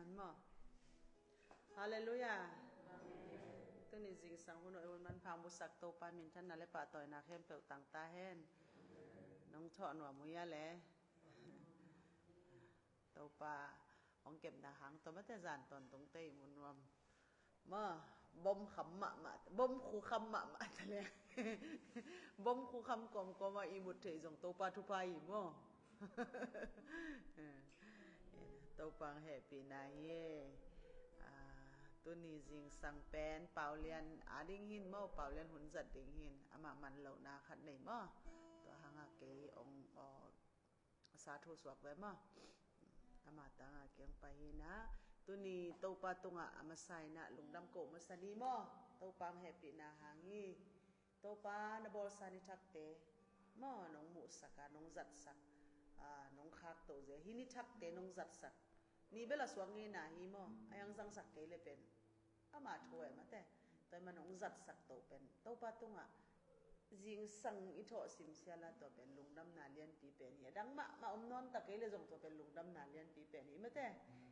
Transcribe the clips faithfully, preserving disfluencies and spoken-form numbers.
Maw. Halleluiah. Tuni zingsang hun aw i hun manpha hong busak Topa minthanna le pahtawina khempeuh tang ta hen. Nong thawh nuam uh hia le. Topa hong kepna hang tawh mate zan tawntungte i mu nuam. Maw, bom kham mahmah, bom khu kham mahmah ta le. Bom khu kham kawmkawm a i mut theih zong Topa thupha hi maw. Topa hong hehpihna hi. Ah, tuni zingsang pen Paulian a ding hin maw, Paulian hun zat ding hin, amah man lohna khat nei maw. Tua hanga kei hong, aw, sa thu suak ve maw. Ama tanga kei hong pai hi na. Tuni Topa tungah a masa hi na, lungdam ko masa ni maw. Topa hong hehpihna hang hi. Topa na bawlsa ni thakte maw, nong muhsak a, nong zatsak, a, nong khakto zia hi ni thakte nong zatsak. Ni bel a suak ngei na hi maw, a hong zangsak kei le pen ama thu e mate. Tua i man hong zatsak to pen Topa tungah zingsang i thawh simsiala tua pen lungdamna lianpi pen hi. A dang mahmah om nawn ta kei le zong tua pen lungdamna lianpi pen hi mate.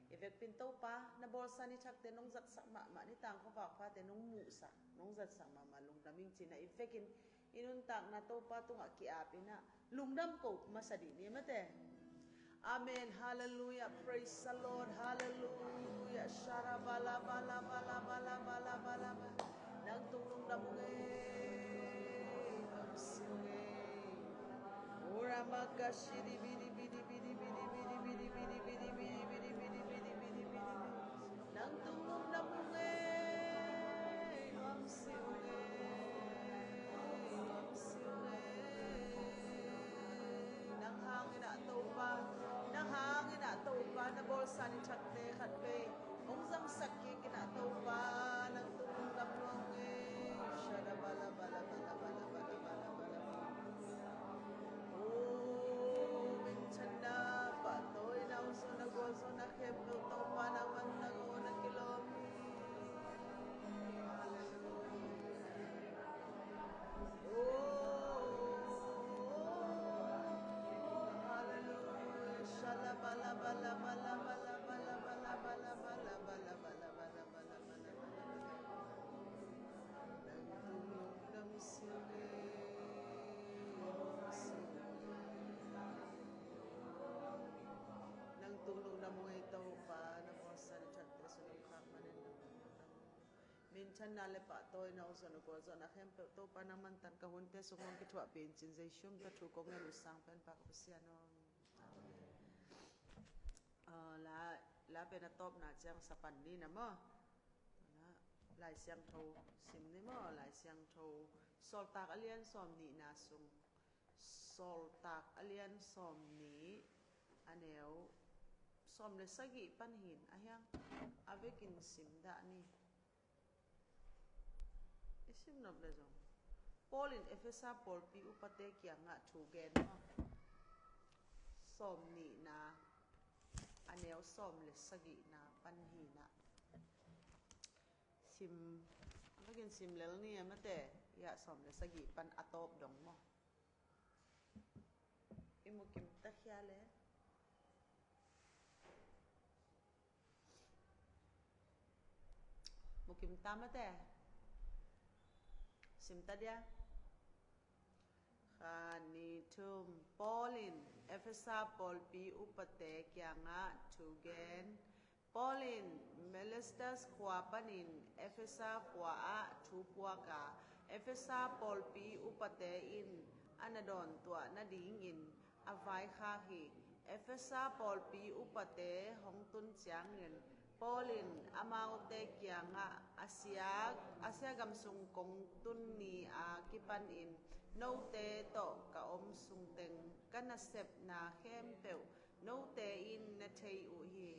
I vekpin Topa na bawlsa ni thakte nong zatsak mahmah, ni tang khuavak phate nong muhsak, nong zatsak mahmah lungdam ing cina i vekin i nuntakna Topa tungah ki-ap ina lungdam ko masa dih ni mate. Amen. Halleluiah. Praise the Lord. Halleluiah. Shara bala bala bala bala bala bala bala. Nang tung lungdam ung ei, bang siung ei. Ura maka shiri bidi bidi bidi bidi bidi bidi bidi bidi bidi bidi bidi bidi bidi bidi bidi. Nang tung lungdam ung ei, nuam si ung ei, nuam si ung ei. Nang hangin ah Topa, nang hangin ah Topa na bawlsa ni thakte khat vei hong zangsak kik in ah Topa, nang tung lungdam nuam ung ei. Shada bala bala bala bala bala bala bala bala. Oh, minthanna, pahtawina, hong zon a gualzawhna khempeuh Topa nangman nang aw na kilawm hi. Halleluiah. Oh, halleluiah. Shala bala bala bala bala bala bala bala bala bala bala bala bala bala bala. Nang tung lungdam siang e, siang e. Nang tung lungdam ung ei Topa, na bawlsa ni thakte sung nong khak manin nang tung lungdam ung ei. Minthanna le pahtawina, hong zon a gualzawhna khempeuh Topa nangman tan ka hunte sung hong kithuahpih in cin Jesu min tawh thu kong ngen uh, Sang Penpa ka Pasian aw. Amen. Ah, la, la pen a tawpna ciang sa pan ni na maw. Lai Siangtho sim ni maw, Lai Siangtho Sawltak a lian sawm nihna sung, Sawltak a lian sawm nih a neu sawm le sagih pan hin a hiang, a vekin sim dah ni. I sim nop le zong Paul in Efesa pawlpi upate kiangah thu gen maw. Sawm nihna a neu sawm le sagihna pan hinah sim, a vekin sim lel ni a mate, iah sawm le sagih pan a tawp dong maw. I mukim ta khia le. Mukim ta mate. Sim ta dia. Khat, nih, thum. Paul in Efesa pawlpi upate kiangah thu gen. Paul in Miletus khua panin Efesa khua ah thu puak a, Efesa pawlpi upate in a na dawntuah nadingin a vaikhak hi. Efesa pawlpi upate hong tun ciangin Paul in amaute kiangah Asia, Asia gam sung kong tun ni a kipanin note tawh ka om sungteng ka nasepna khempeuh note in na thei uh hi.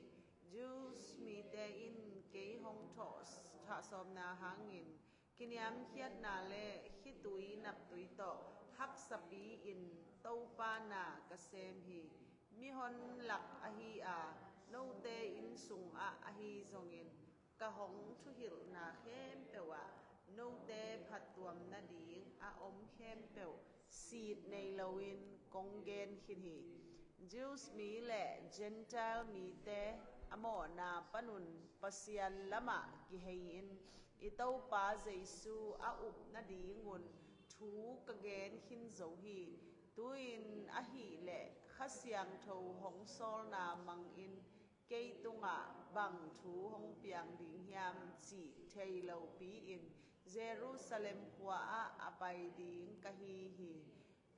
Jews mite in kei hong thawh, thahsawmna hangin kiniamkhiatna le khitui naptui tawh haksapi-in Topa na ka sem hi. Mihon lak ahi a, note inn sungah ahi zongin ka hong thuhilhna khempeuh ah note phattuam nading a om khempeuh sit nei loin kong gen khin hi. Jews mi le Gentile mite mawhna panun Pasian lamah kihei-in i Topa Jesu a up nadingun thu ka gen khin zo hi. Tu-in ahileh Kha Siangtho hong sawlna mangin kei tungah bang thu hong piang ding hiam cih thei lopi-in Jerusalem khua-ah a pai ding ka hi hi.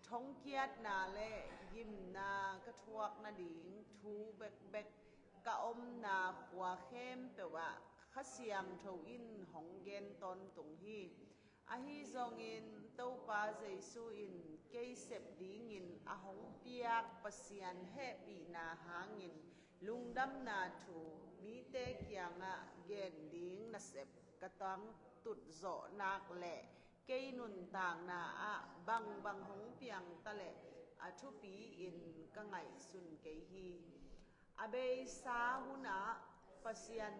Thongkiatna le gimna ka thuak nading thu bekbek ka omna khua khempeuh ah Kha Siangtho in hong gen tawntung hi. Ahi zongin Topa Jesu in kei sep dingin a hong piak Pasian hehpihna hangin lungdamna thu mite kiangah gen ding nasep ka tangtut zawh nak le kei nuntakna ah bangbang hong piang ta leh a thupi-in ka ngaihsun kei hi. A beisa hunah Pasian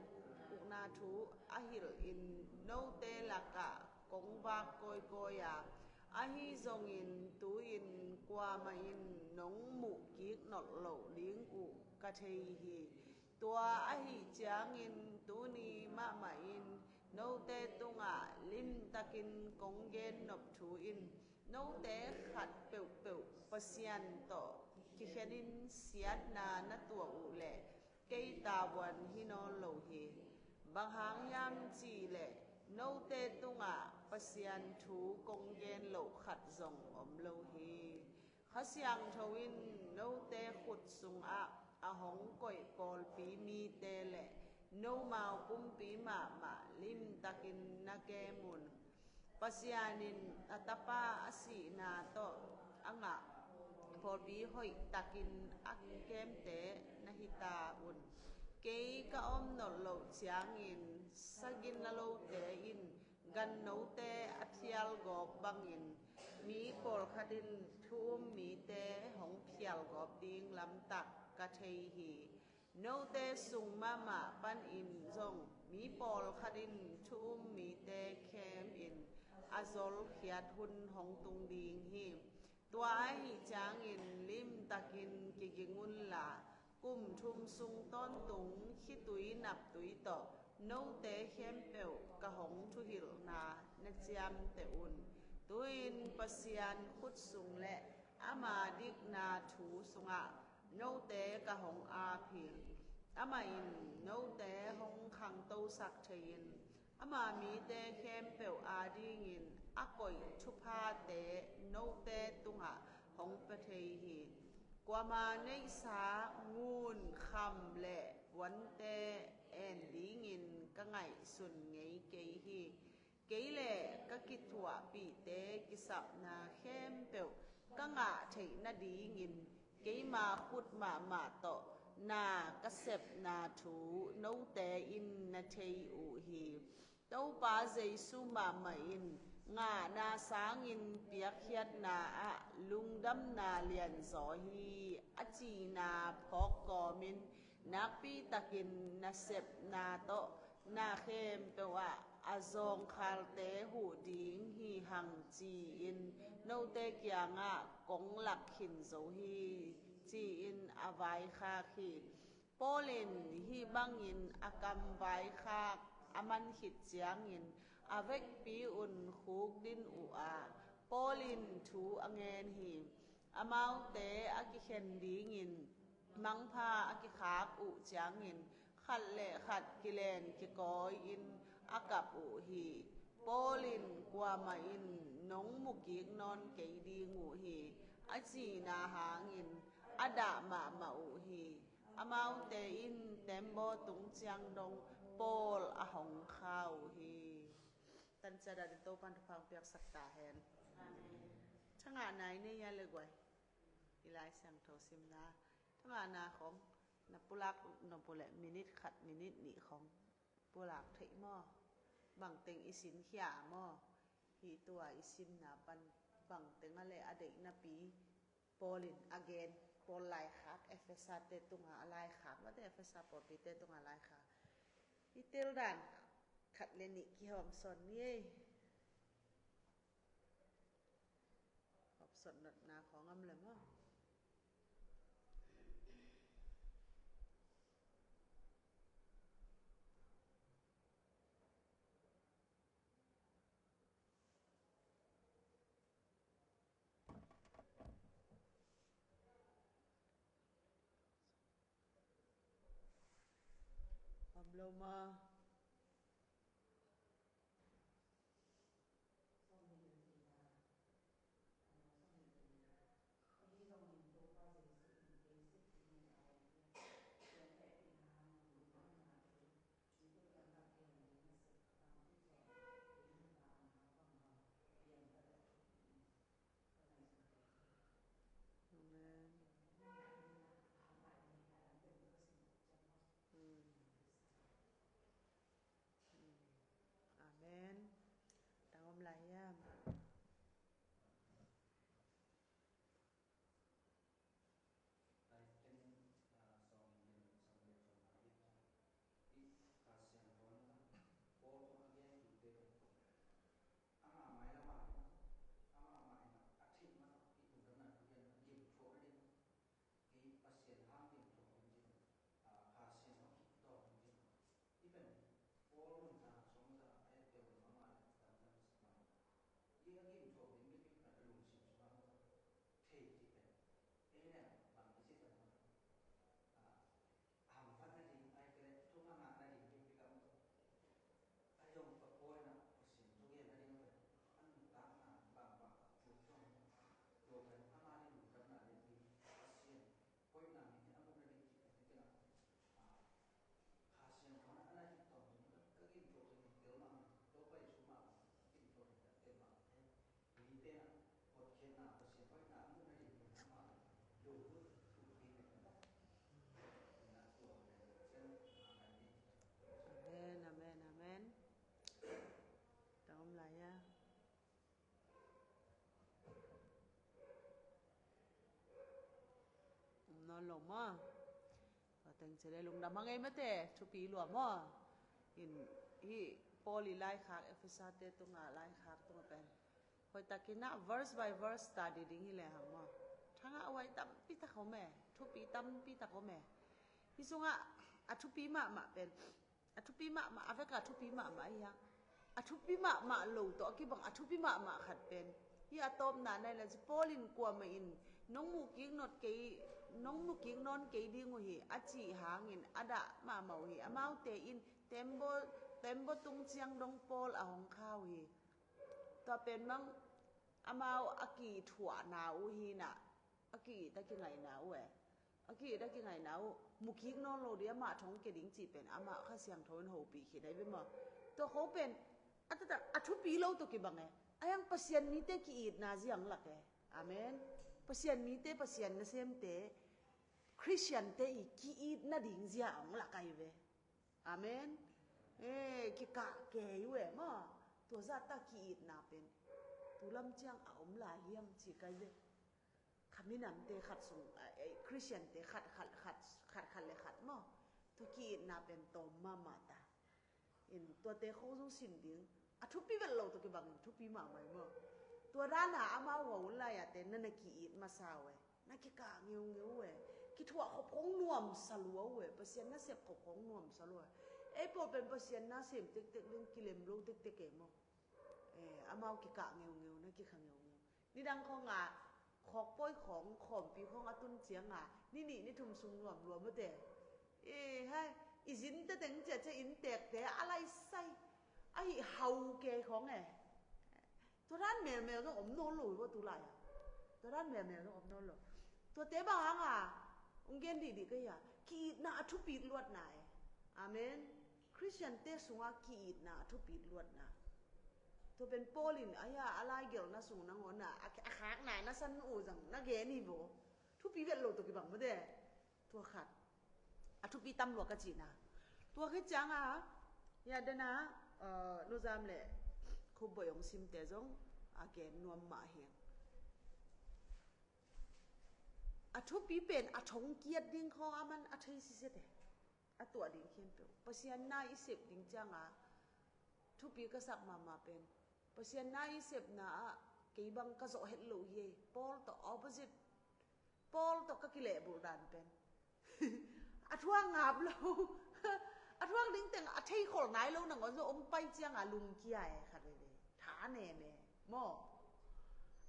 ukna thu a hilhin note lakah kong vak kawikawi a, ahi zongin tu-in kuamah in nong muh kik nolh loh ding uh ka thei hi. Tua ahi ciangin tuni mahmah in note tungah limtakin kong gen nop thu in note khat peuhpeuh Pasian tawh kikhenin siatna na tuah uh leh kei tavuan hi nawn lo hi. Bang hang hiam cihleh note tungah Pasian thu kong gen loh khat zong om lo hi. Kha Siangtho in note khut sungah a hong koih pawlpi mite le nomau pumpi mahmah limtakin na kem un. Pasian in a Tapa a sihna tawh a ngah pawlpi hoihtakin a kemte na hi ta un. Kei ka om nolh loh ciangin sagina lote in gannote a phialgawp bangin mi pawlkhat in thu um mite hong phialgawp ding lamtak ka thei hi. Note sung mahmah panin zong mi pawlkhat in thu um mite khemin a zolkhiat hun hong tung ding hi. Tua ahi ciangin limtakin kiging unla, kum thum sung tawntung khitui naptui tawh note khempeuh ka hong thuhilhna na ciamteh un. Tu-in Pasian khut sung le ama dikna thu sungah note ka hong ap hi. Amah in note hong khangtosak thei-in ama mite khempeuh adingin a koih thuphate note tungah hong pia thei hi. Kuama neihsa ngun, kham le puante en dingin ka ngaihsun ngei kei hi. Kei le ka kithuahpihte kisapna khempeuh ka ngah theih nadingin keima khut mahmah tawh na ka sepna thu note in na thei uh hi. Topa Jesu mahmah in ngahna sangin piakkhiatna ah lungdamna lianzaw hi, a cihna phawk kawmin nakpitakin na sepna tawh na khempeuh ah a zawngkhalte huh ding hi hang ci-in note kiangah kong lak khin zo hi, ci-in a vaikhak hi. Paul in hih bangin a kam vaikhak a man khit ciangin a vekpi un khukdin uh a, Paul in thu a ngen hi. Amaute a kikhen dingin mangpha a kikhak uh ciangin khat le khat kilen kikawi-in a kap uh hi. Paul in kuamah in nong mukik nawn kei ding uh hi, a cihna hangin a dah mahmah uh hi. Amaute in tembaw tung ciang dong Paul a hong kha uh hi. Tanciat ah din Topan thupha hong piaksak ta hen. Thangahna i nei a le guai. I Lai Siangtho simna. Thangahna khong na pulak nop uh leh minit khat minit nih khong pulak theih maw? Bangteng i sinkhia maw? Hih tua i simna pan bangteng a le a deihnapi Paul in a gen, Paul laikhak, Efesa te tunga a laikhak, mate Efesa pawlpi te tunga laikhak. I teldan khat le nih kihawm sawn ni ei. Hawm sawn notna khawng am le maw? Lo ma. Amen. Mm. Mm. Amen. Tang om lai hiam? Ama mai lamah, ama mai lamah a theih mah tawh i lungdamna thu lian a gimthuak nading, kei Pasian hang gimthuak ding cin, a, Kha Siangtho khit tawk ding cin. I pen Paul nuntakna sungah a etteu lam ama le tamtam si mah. I a gimthuak ding mipi pen a lungsim sungah mah tawh thei cih pen ei leng bang i cih pen mah tawh, a, a hamphat nading, ahih kei leh thuthang ngah nading, pick up mah tawh. A zong a pawi na Pasian thugen nading a pen a nuntakna bangbang a put zong tua pen ama le lungdamna le ding Pasian hoihna mite a muh nading cih pen hi tengah, a, Kha Siangtho na a na hih tawm ding ka, ka gimthuak ding tel mah, Topa Jesuh mah ka gimthuak ding ka tel mah. Amen, amen, amen. Tang om lai a. Om nawn lo maw. Tua teng ci le lungdam hang ei mate, thupi lua maw. In, hih Paul i laikhak, Efesa te tunga laikhak tunga pen hoihtakin ah verse by verse study ding hi le hang maw. Thangah huai tampi tak om e, thupi tampi tak om e. Hih sungah a thupi mahmah pen, a thupi mahmah, a veka thupi mahmah hi hang. A thupi mahmah lo tawh a kibang a thupi mahmah khat pen, hih a tawpna nai le ci, Paul in kuamah in nong mukik not kei, nong mukik nawn kei ding uh hi a cih hangin a dah mahmah uh hi. Amaute in tembaw, tembaw tung ciang dong Paul a hong kha uh hi. Tua pen bang amau a kithuahna uh hi na, a ki-it a kingaihna uh e. A ki-it a kingaihna uh, mukik nawn lo ding, amah thong kia ding cih pen amah Kha Siangtho in hopih khit ahi ve maw. Tua kho pen a taktak a thupi lo tawh kibang e. A yang Pasian mite ki-itna zia hong lak e. Amen. Pasian mite, Pasian nasemte, Khristiante i ki-itna ding zia hong lak ahi ve. Amen. Eh, kikah kei uh e maw. Tua zahta ki-itna pen tu lam ciang a om lai hiam ci kai ve. Kha minamte khat sung, eh, Khristiante khat, khat, khat, khat, khat le khat maw. Tua ki-itna pen tawm mahmah ta. In tuate kho zong sin ding. A thupi vet lo tawh kibang in thupi mahmah hi maw. Tua dana amau a hun lai-ate na na ki-it masa uh e. Na kikah ngeungeu uh e. Kithuah khop khong nuamsa lua uh e. Pasian nasep khop khong nuamsa lua uh e. Ei pawl pen Pasian nasem tektek ding kilem lo tektek e maw. Eh, amau kikah ngeungeu, na kikha ngeungeu. Nidang khong a khawkpawi khong, khawmpi khong a tun cianga ni nih ni thum sung nuam lua mawte. Eh, hai, i zin teteng ciacia inntekte a laisai, a hih hau kei khong e. Tua dan melmel zong om nawn lo hi vo tu lai-a. Tua dan melmel zong om nawn lo. Tuate bang hanga hong gen dihdih ka hi a, ki-itna a thupit luatna e. Amen. Khristiante sungah ki-itna a thupit luatna. Tua pen Paul in a hia a laigelhna sung nangawn a, a, a khakna na san uh zang na gen hi vo. Thupi vet lo tawh kibang mawte. Tua khat a thupi tam lua ka cihna. Tua khit cianga hia dena, uh, Nuzam le Khupboih hong simte zong a gen nuam mah hi. A thupi pen a thongkiat ding khawng a man a thei sisete. A tuah ding khempeuh Pasian na i sep ding cianga thupi ka sak mahmah pen Pasian na i sepna ah kei bang ka zawh het lo hi. Paul tawh opposite, Paul tawh ka kilehbulh dan pen a thuak ngap lo. A thuak ding teng a theikhol nai lo nangawn zong hong pai cianga lungkia e khat veve. Tha nem e maw.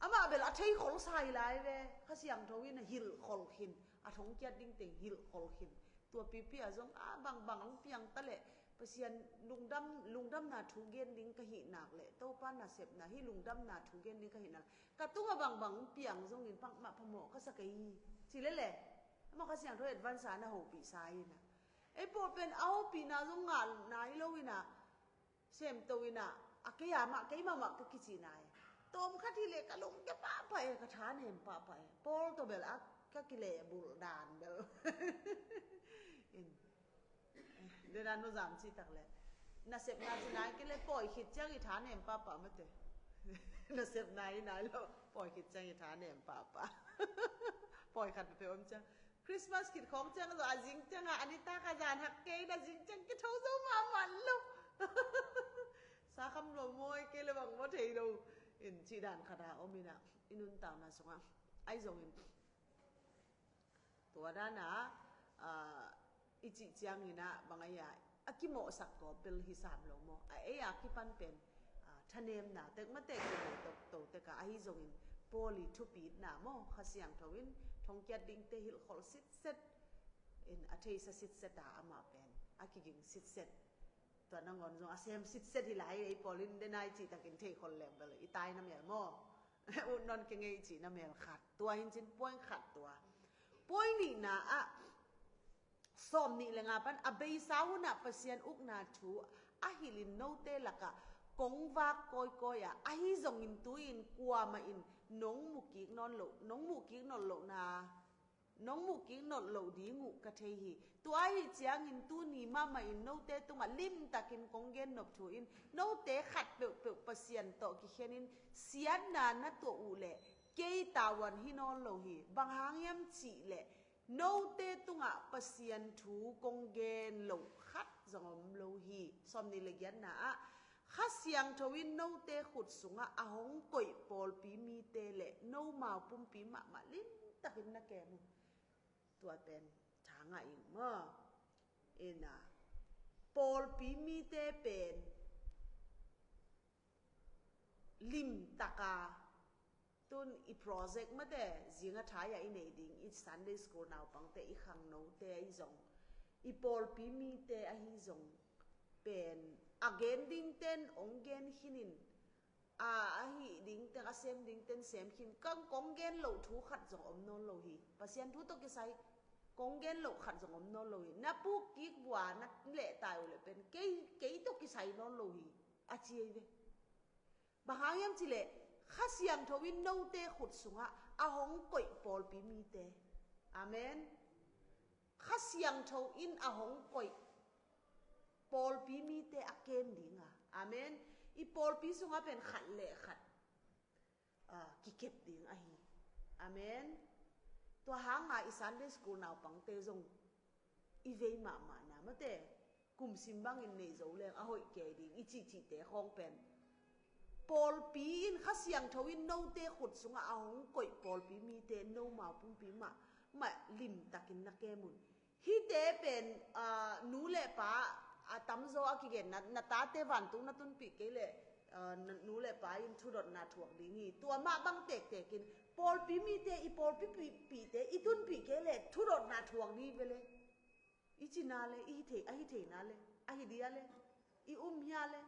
Amah bel a theikhol sai lai ve. Kha Siangtho in a hilhkhol khin, a thongkiat ding teng hilhkhol khin. Tua pipi ah zong a bangbang hong piang ta leh Pasian lungdam, lungdamna thu gen ding ka hih nak leh Topa nasepna hih lungdamna thu gen ding ka hih nak ka tungah bangbang hong piang zongin pang mah phamawh ka sa kei hi. Ci lele amah Kha Siangtho advance a na hopih sa hi na. Ei pawl pen a hopihna zong ngah nai lo hi na. Semto in ah a kei a mah kei mahmah ka kici nai. Tawm khat hi leh ka lungkia pahpah e, ka thanem pahpah e. Paul tawh bel a ka kilehbulh dan bel. In. Dena nuzam cih tak leh nasepna ci nai kei leh pawi khit ciang i thanem pahpah mate. Nasepna hi nai lo, pawi khit ciang i thanem pahpah. Pawi khat pe om ciang Christmas khit khawng ciang zo a zing ciang a, a nitak a zan hak kei na zing ciang kitho zo mahmah lo. Sa kham lo mawi kei le bang maw thei lo. In cih dan khat a om in ah i nuntakna sungah ahi zongin tua dan a, ah, i cih ciangin ah bang ahi a a kimawhsak kawpel hi sam lo maw? A ei a kipan pen, a, thanemna tek matek i nei tokto tek a, ahi zongin Paul i thupitna maw, Kha Siangtho in thongkiat dingte hilhkholh sitset in a theisa sitset a, amah pen a kiging sitset. Tua nangawn zong a sem sitset hi lai, ei Paul in denai cihtakin theikhol leng bel i taina mel maw? Ut nawn kei ngei i cihna mel khat tua hi in cin, point khat tua. Point nihna ah sawm nih le nga pan a beisa hunah Pasian ukna thu a hilhin note lakah kong vak kawikawi a, ahi zongin tu-in kuamah in nong muhkik nawn loh, nong muhkik nawn lohna, nong muhkik nawn loh ding uh ka thei hi. Tua ahi ciangin tuni mahmah in note tungah limtakin kong gennop thu in note khat peuhpeuh Pasian tawh kikhenin siatna na tuah uh leh kei tavuan hi nawn lo hi. Bang hang hiam cihleh note tungah Pasian thu kong gen loh khat zong om lo hi. Sawmnih le giatna ah Kha Siangtho in note khut sungah a hong koih pawlpi mite le nomau pumpi mahmah limtakin na kem uh. Tua pen thangah ing maw? Ina pawlpi mite pen limtaka tun i project mate, zinga thai-ah i nei ding i Sunday school naupangte, i khangnote ahi zong, i pawlpi mite ahi zong pen a gen dingten ong gen khinin, a, ahi dingten, a sem dingten sem khin, kong gen loh thu khat zong om nawn lo hi. Pasian thu tawh kisai kong gen loh khat zong om nawn lo hi. Na puk kik vua na lehtai uh le pen kei, kei tawh kisai nawn lo hi, a ci ei ve. Bang hang hiam cihleh Kha Siangtho in note khut sungah a hong koih pawlpi mite. Amen. Kha Siangtho in a hong koih pawlpi mite a kem dinga. Amen. I pawlpi sungah pen khat le khat, a, kikep ding ahi. Amen. Tua hanga i Sunday school naupangte zong i vei mahmahna mate, kumsim bangin nei zo leng a hoih kei ding i cihcihte khawng pen pawlpi in, Kha Siangtho in note khut sungah a hong koih pawlpi mite nomau pumpi mah, mah limtakin na kem un. Hihte pen, a, nu le pa a tamzaw a kigen na, na tate vantung na tunpih kei leh, a, na, nu le pa in thudotna thuak ding hi. Tua mah bang tektekin pawlpi mite, i pawlpi pi, pite i tunpih kei leh thudotna thuak ding hi ve le. I cina le, i hi thei, a hi theina le, a hi dia le, i um hia le.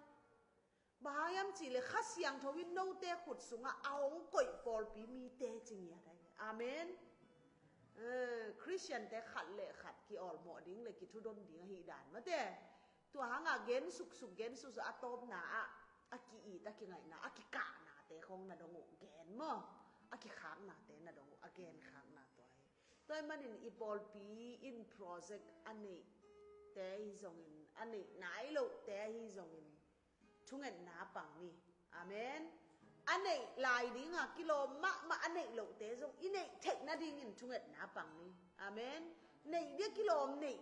Bang hang hiam cihleh Kha Siangtho in note khut sungah a hong koih pawlpi mite ci ngiat ahi. Amen. Eh, Khristiante khat le khat kiawlmawh ding le kithudon ding ahi dan mate. Tua hanga gen suksuk, gen suksuk a tawpna ah a ki-it, a kingaihna, a kikahnate khawng na dong uh gen maw? A kikhaknate na dong uh, a genkhakna tua hi. Tua ahih manin i pawlpi in project a neihte ahi zongin, a neih nai lohte ahi zongin thungetna pang ni. Amen. A neih lai dinga kilawm mahmah a neih lohte zong i neih theih nadingin thungetna pang ni. Amen. Neih dia kilawm neih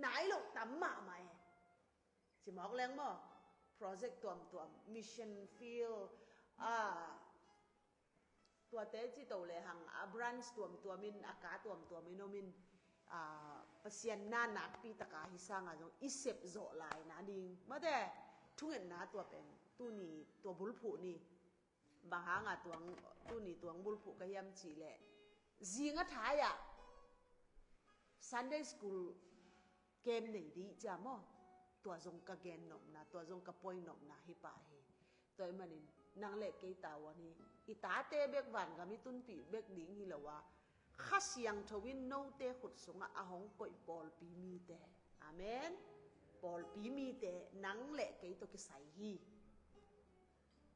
nai loh tam mahmah e. Cimawk leng maw? Project tuamtuam, mission field, a, tuate ci to lehang a branch tuamtuamin, a ka tuamtuamin omin, a, Pasian na nakpi taka hi sanga zong i sep zawh lai nading mate, thungetna tua pen tuni tua bulphuh ni. Bang hanga tuang, tuni tuang bulphuh ka hiam cihleh, zinga thai-ah Sunday school kem nei dih cia maw? Tua zong ka gen nopna, tua zong ka poi nopna hi pah hi. Tua ahih manin nang le kei tavuan hi. I tate bek vangam i tunpih bek ding hi lo a, Kha Siangtho in note khut sungah a hong koih pawlpi mite. Amen. Pawlpi mite nang le kei tawh kisai hi.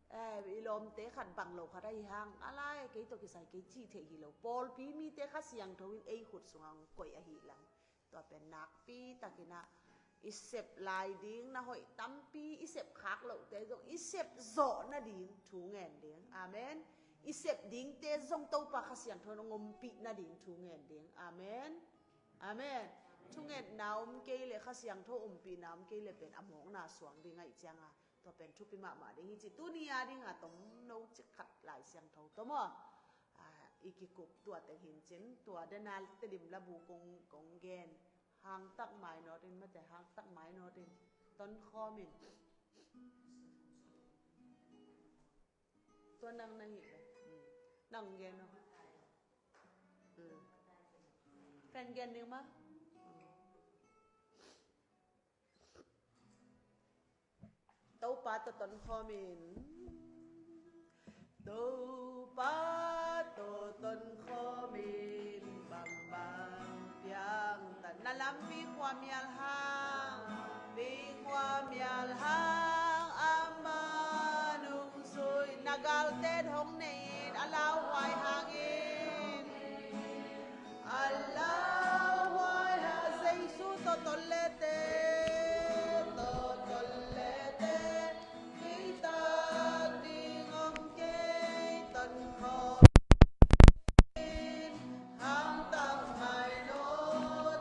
Eh, i lawmte khat bang lo khat ahi hang, a lai kei tawh kisai kei cih theih hi lo. Pawlpi mite Kha Siangtho in ei khut sungah hong koih ahi lang. Tua pen nakpi takin ah i sep lai ding na hoih tampi, i sep khak lohte zong i sep zawh nading thu ngen ding. Amen. I sep dingte zong Topa Kha Siangtho in hong ompih nading thu ngen ding. Amen. Amen. Thungetna om kei le, Kha Siangtho ompihna om kei le pen a mawkna suang ding ahih cianga, tua pen thupi mahmah ding hi ci. Tuni a ding a tomno cik khat Lai Siangtho tawh maw, a, i kikup tua teng hi in cin, tua dena Tedim labu kong, kong gen. Hangtak mainawt in, mate, hangtak mainawt in, tonkhawm in. Tua nang na hih ve. Hmm. Nang gen aw. Hmm. Pen gen ding maw? Hmm. Topa tawh tonkhawm in. Topa tawh tonkhawm in, bangbang piang ta. Na lampi khuamial hang, pi khuamial hang, amah nungzui. Na galte'n hong nei in, a lauhuai hangin. A lauhuai hang, Jesu tawh ton lete, tawh ton lete, kei tak ding om kei, tonkhawm in, hangtak mai lo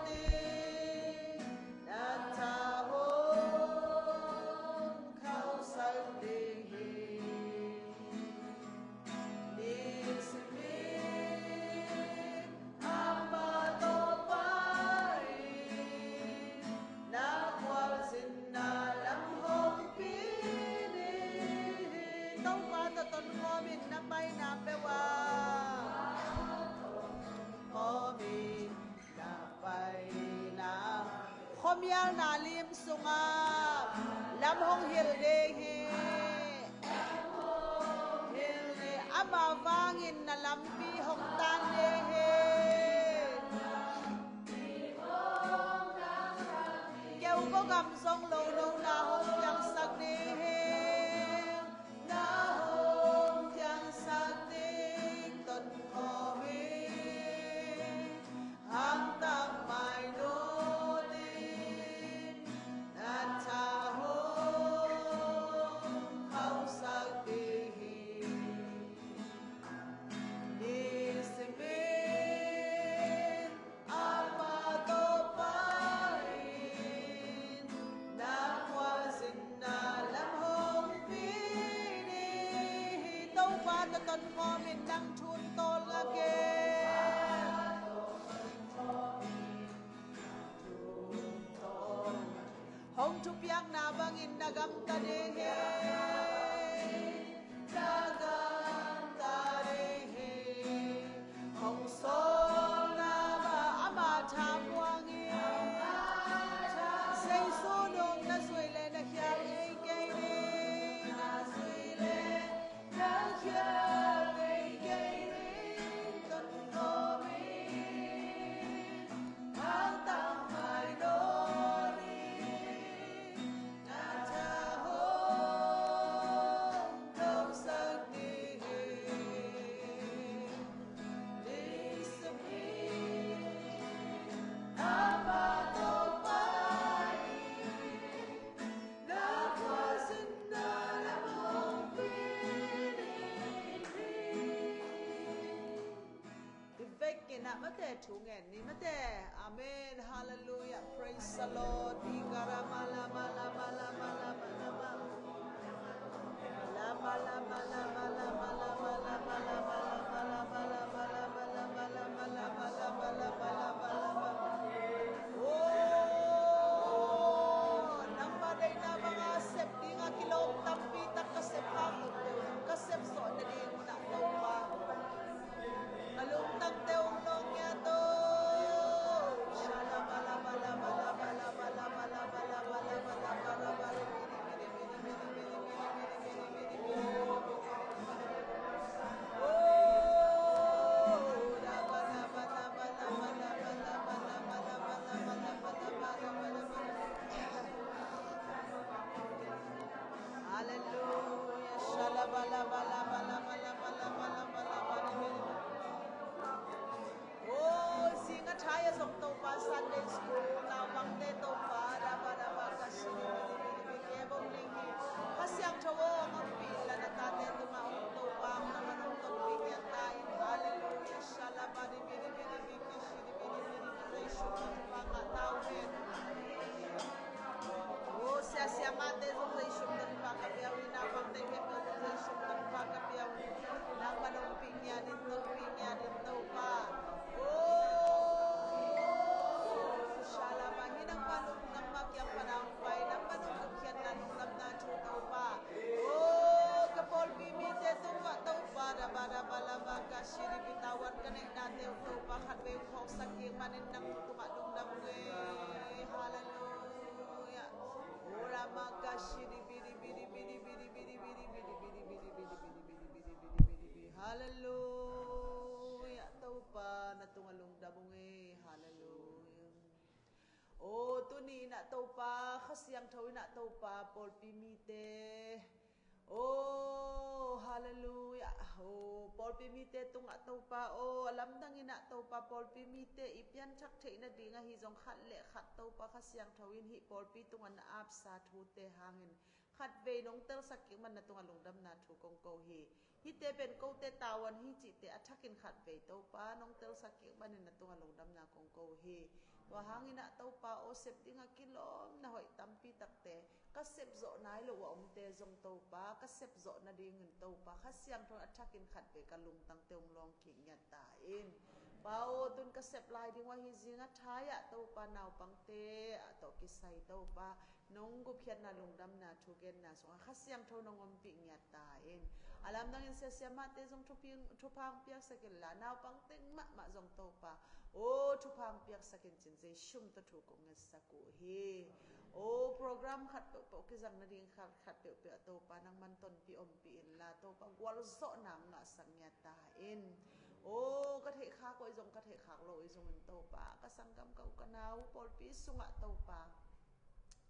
ding, na tha hong khauhsak ding hi. Ni simin amah tawh pai in, na khualzinna lam hong pi ding hi. Topa tawh tonkhawm in, na paina peuh ah tonkhawm in, na paina. Khuamialna lim sungah lam hong hilh ding hi. Hilh ding, amah vangin na lampi hong tan ding hi. Keu gawgam zong lo lo na hong piangsak ding hi. Na hong piangsak ding tonkhawm in, hangtak mai lo ding, na tha hong khauhsak ding hi. Ni simin amah tawh pai in, na khualzinna lam hong pi ding hi. Topa tawh tonkhawm in, nang thu in tawlnga kei. Hong thupiakna bangin na gamta ding hi. Na gamta ding hi. Hong sawlna mah amah thamuang in. Jesu nung na zui le na khial ngei kei ding. Na zui le na khial ngei kei ding. Tonkhawm in, hangtak mai lo ding, na tha hong khauhsak ding hi. Ni simin amah tawh pai in, na khualzinna lam hong pi ding hi. I vekin ah mate thu ngen ni mate. Amen. Hallelujah. Praise the Lord. Igarama lama lama lama lama lama. Lama lama lama lama lama lama lama lama lama lama lama lama lama lama lama lama. Oh, nangmah deihna banga sep dinga kilawm tampi tak ka sep hang, ka sep zawh nading hun ah Topa, ka lungtangte hong lawng ngiat o. Shalama lama lama lama lama. Siangtho in ah Topa, pawlpi mite, oh, halleluiah, oh, pawlpi mite tungah Topa, oh, a lamdang in ah Topa, pawlpi mite i pianthak theih nading ahi zong khat le khat Topa Kha Siangtho in hih pawlpi tungah na apsa thute hangin khatvei nong telsak kik man na tungah lungdamna thu kong ko hi. Hihte pen kote tavuan hi cihte a thakin khatvei Topa nong telsak kik manin na tungah lungdamna kong ko hi. Tua hangin ah Topa aw, sep dingah kilawm na hoih tampi takte ka sep zawh nai lo a omte zong Topa ka sep zawh nadingin Topa Kha Siangtho a thakin khatvei ka lungtangte hong lawng kik ngiat ta in. Pa aw, tun ka sep lai ding uh ahi zingah thai-ah Topa naupangte ah tawh kisai Topa nong gupkhiatna lungdamna thugenna sungah Kha Siangtho nong ompih ngiat ta in. A lamdangin siasia mahte zong thupha hong piaksak inla naupang teng mahmah zong Topa aw, thupha hong piaksak in cin Jesu min tawh thu kong ngetsak uh hi. Aw, program khat peuhpeuh kizang nading khat khat peuhpeuh ah Topa nangman tonpih ompih inla Topa gualzawhna hong ngahsak ngiat ta in. Aw, ka theihkhak uh ahi zong ka theihkhak lo uh ahi zongin Topa ka sanggam ka u ka nau pawlpi sungah Topa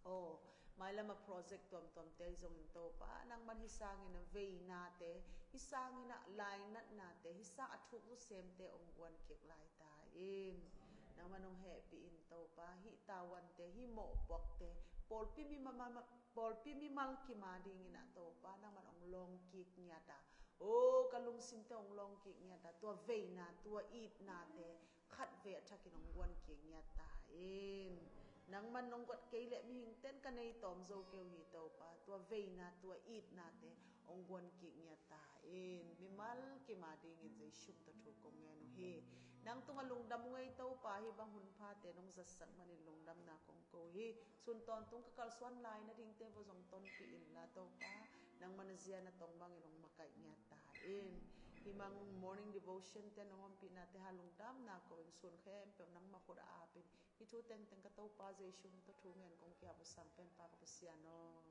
aw, mailam a project tuamtuamte ahi zongin Topa nangman hih sangin a veinate, hih sangin a lainatnate, hih sang a thuk zusemte hong guan kik lai ta in. Nangman hong hehpih in Topa, hih tavuante, hih mawhpuakte pawlpi mimal, pawlpi mimal kim a dingin ah Topa nangman hong lawng kik ngiat a, aw, ka lungsimte hong lawng kik ngiat a, tua veina, tua itnate khatvei a thakin hong guan kik ngiat ta in. Nangman nong guat kei leh mihingte'n ka nei tawm zo kei uh hi Topa, tua veina, tua itnate hong guan kik ngiat ta in. Mimal kim a dingin Jesu min tawh thu kong ngen uh hi. Nang tungah lungdam uh ngei Topa, hih bang hun phate nong zatsak manin lungdamna kong ko hi. Sun tawntung ka kalsuan lai nadingte vua zong tonpih inla Topa, nangman a zia na tong bangin hong makaih ngiat ta in. Hih bang morning devotion te nong ompihnate ha lungdamna ko in, sun khempeuh nangma khut a ap in. Hih thu tengteng ka Topa Jesu min tawh thu ngen kong ki-ap uh, Sang Penpa ka Pasian aw.